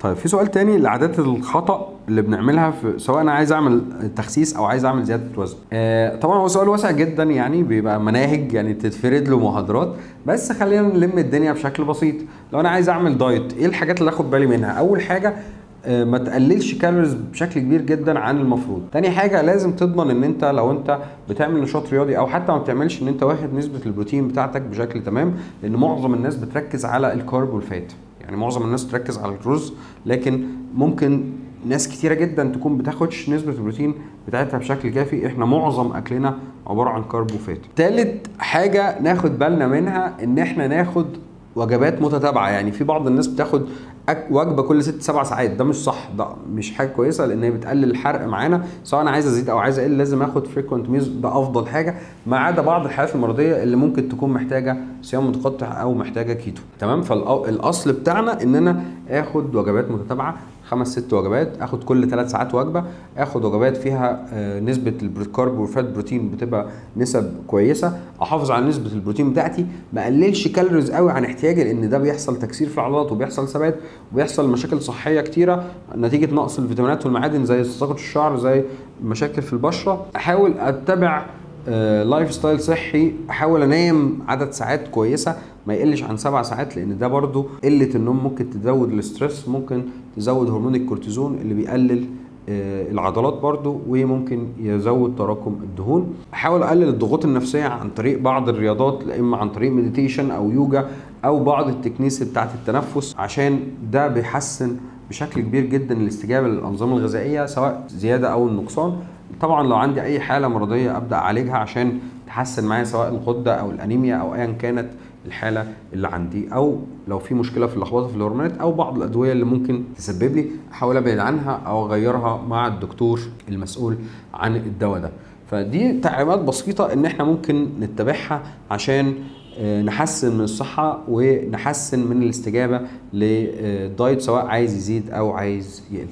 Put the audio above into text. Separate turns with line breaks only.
طيب في سؤال تاني، العادات الخطأ اللي بنعملها في سواء انا عايز اعمل تخسيس او عايز اعمل زيادة وزن. طبعا هو سؤال واسع جدا، يعني بيبقى مناهج يعني تتفرد له محاضرات، بس خلينا نلم الدنيا بشكل بسيط. لو انا عايز اعمل diet ايه الحاجات اللي اخد بالي منها؟ اول حاجة ما تقللش calories بشكل كبير جدا عن المفروض. تاني حاجة لازم تضمن ان انت لو انت بتعمل نشاط رياضي او حتى ما بتعملش ان انت واخد نسبه البروتين بتاعتك بشكل تمام، لان معظم الناس بتركز على ال carb وال fat، يعني معظم الناس تركز على الرز، لكن ممكن ناس كتيرة جدا تكون بتاخدش نسبه البروتين بتاعتها بشكل كافي. احنا معظم اكلنا عبارة عن carb و fat. تالت حاجة ناخد بالنا منها ان احنا ناخد وجبات متتابعة، يعني في بعض الناس بتاخد وجبة كل 6 7 ساعات، ده مش صح، ده مش حاجة كويسة لان هي بتقلل الحرق معانا. سواء انا عايز ازيد او عايز اقل لازم اخد frequent meals، ده افضل حاجة، ما عدا بعض الحالات المرضية اللي ممكن تكون محتاجه صيام متقطع او محتاجه كيتو. تمام، فالاصل بتاعنا ان انا اخد وجبات متتابعة، 5 6 وجبات، اخد كل 3 ساعات وجبة، اخد وجبات فيها نسبه ال carb وال fat protein بتبقى نسب كويسة، احافظ على نسبه البروتين بتاعتي، ما اقللش calories قوي عن احتياجي لان ده بيحصل تكسير في العضلات وبيحصل ثبات وبيحصل مشاكل صحية كتيرة نتيجة نقص الفيتامينات والمعادن زي تساقط الشعر، زي مشاكل في البشرة. احاول اتبع lifestyle صحي، احاول انام عدد ساعات كويسة ما يقلش عن 7 ساعات، لان ده برضو قلة النوم ممكن تزود ال stress، ممكن تزود هرمون الكورتيزون اللي بيقلل العضلات برضو، وممكن يزود تراكم الدهون. احاول اقلل الضغوط النفسية عن طريق بعض الرياضات، اما عن طريق meditation او يوجا او بعض ال techniques بتاعه التنفس، عشان ده بيحسن بشكل كبير جدا الاستجابة للانظمه الغذائية سواء زيادة او النقصان. طبعا لو عندي اي حاله مرضية ابدا اعالجها عشان تحسن معايا سواء الغدة او الانيميا او ايا كانت الحالة اللي عندي، او لو في مشكلة في اللخبطة في الهرمونات او بعض الادوية اللي ممكن تسبب لي، احاول ابعد عنها او اغيرها مع الدكتور المسؤول عن الدواء ده. فدي تعليمات بسيطة ان احنا ممكن نتبعها عشان نحسن من الصحة ونحسن من الاستجابة لل diet سواء عايز يزيد او عايز يقل.